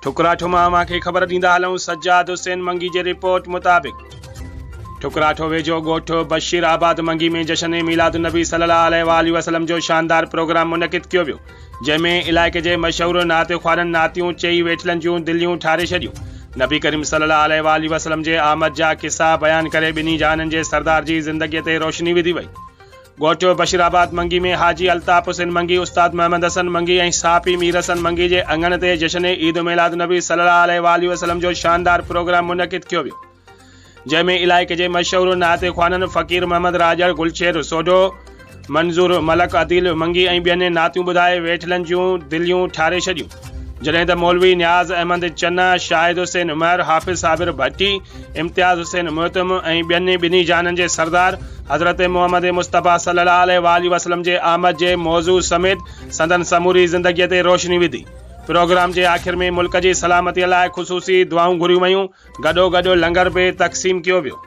ٺڪراٺو مان اوهان کي خبر ڏيندا هلون سجاد حسين منگي جي رپورٽ مطابق ٺڪراٺو ويجهو ڳوٺ بشير آباد منگي ۾ جشن ميلاد النبي صلي الله عليه واٰله وسلم جو شاندار پروگرام منعقد ڪيو ويو جنهن ۾ علائقي جي مشهور نعت خوانن نعتيون چئي ويٺلن جون دليون ٺاري ڇڏيون نبي ڪريم صلي الله عليه واٰله وسلم جي آمد جا قصا بيان ڪري ٻنهي جهانن جي سردار جي زندگي تي روشني وڌي وئي. ڳوٺ بشير آباد منگي ۾ حاجي الطاف حسين منگي، استاد محمد حسن منگي ۽ صحافي مير حسن منگي جي اڱڻ تي جشن عيد ميلاد النبي صلي الله عليه واٰله وسلم جو شاندار پروگرام منعقد ڪيو ويو جنهن ۾ علائقي جي مشهور نعت خوانن فقير محمد راڄڙ، گلشير سوڍو، منظور ملڪ، عديل منگي ۽ ٻين نعتيون ٻڌائي ويٺلن جون دليون ٺاري ڇڏيون جڏهن ته مولوي نياز احمد چنا، شاهد حسين مهر، حافظ صابر ڀٽي، امتياز حسين مهتم ۽ ٻين ٻنهي جهانن جي سردار حضرت محمد مصطفيٰ صلي الله عليه واٰله وسلم جي آمد جي موضوع سميت سندن سموري زندگيء تي روشني وڌي. پروگرام جي آخر ۾ ملڪ جي سلامتيء لاء خصوصي دعائون گهريون ويون، گڏوگڏ لنگر به تقسيم ڪيو ويو.